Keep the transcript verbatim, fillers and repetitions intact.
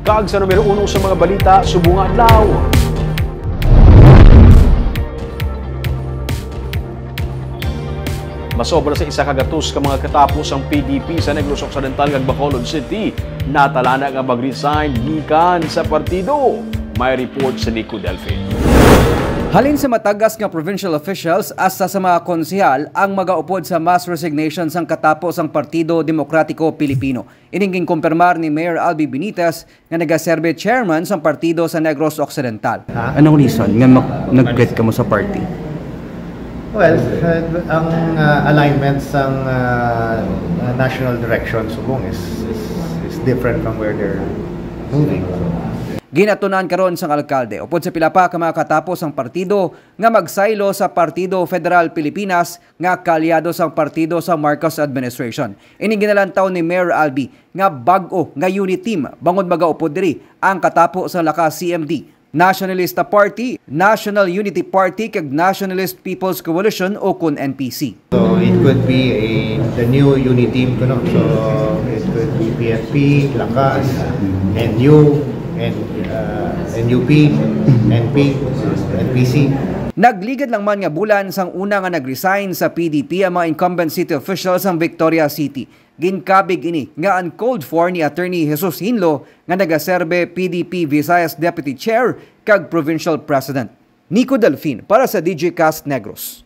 Kag sa numero uno sa mga balita subong nga adlaw. Masobra sa isa ka gatos ka mga katapo sang P D P sa Negros Occidental kag Bacolod City natalana nga mag-resign gikan sa partido. May report si Nico Delfin. Halin sa matagas nga provincial officials hasta sa mga konsehal ang magaupod sa mass resignation sang katapo sang Partido Demokratiko Pilipino. Ining ginkumpirmar ni Mayor Albi Benitez nga nagaserbe chairman sang partido sa Negros Occidental. Ha? Anong reason nga mag- nag-quit kamo sa party? Well, uh, ang uh, alignment sang uh, uh, national direction subong is, is is different from where they're moving. Ginatun-an karon sang alkalde upod sa pila pa ka mga katapo sang partido nga magsaylo sa Partido Federal Pilipinas nga kaalyado sang partido sa Marcos administration. Ini ginalantaw ni Mayor Albi nga bag-o nga unit team bangod magaupod diri ang katapo sang lakas C M D, Nationalista Party, National Unity Party, kag Nationalist People's Coalition, ukon N P C. So it could be a the new unity, kuno. So it could be P N P, Lakas, N U, and uh, N U P, N P, N P C. Nagligad lang man nga bulan sang una nga nag-resign sa P D P ang mga incumbent city officials sang Victoria City. Ginkabig ini nga uncalled for ni Attorney Jesus Hinlo nga nagaserbe P D P Visayas Deputy Chair kag Provincial President. Nico Delfin para sa D J Cast Negros.